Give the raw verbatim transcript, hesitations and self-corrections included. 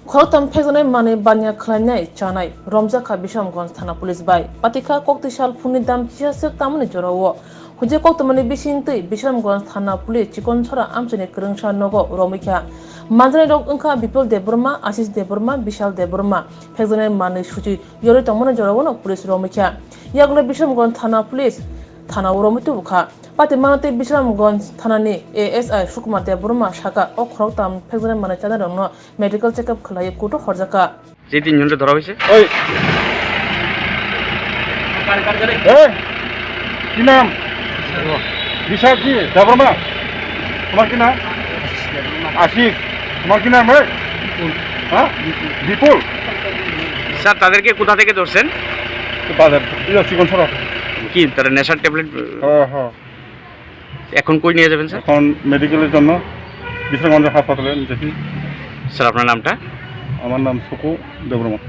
Khoroktham phekjaknai manwi banya khlainai chanai romjak kha Bisramganj thana police bai. Patikha koktwi sal phunni dam chisaswk tamoni jorao. Hwnkhe koktwmani bisingtwi Bisramganj thana police Chikonsora amchaini kwrwngsa nogo romwi kha. Manjaknairok wngkha Bipul Debbarma, Ashish Debbarma, Bishal Debbarma. Phekjaknai manwi suchi yorwi tongmani jorao no police romwi kha. Yagulo Bisramganj thana police thanao romwi tubu kha. Patimano tei Bisramganj thanani A S I Sukumar Debbarma saka o khoroktham phekjaknai manwi chanairokno medical check up khlaiwi kutuk horjakha. যে তিনজনকে ধরা হয়েছে। ওই। এই, কি নাম? বিশাল কি? দেবর্মা? তোমার কি নাম? আশিস। তোমার কি নাম রে? হ্যাঁ? বিপুল। স্যার, তাদেরকে কোথা থেকে ধরছেন? তো বাজার, এই চিকন ছড়া। কি তারা নেশার ট্যাবলেট? হ্যাঁ, হ্যাঁ। এখন কই নিয়ে যাবেন, স্যার? এখন মেডিকেলের জন্য বিশ্রামগঞ্জ হাসপাতালে নিতেছি। স্যার, আপনার নামটা? আমার নাম সুকু দেববর্মা।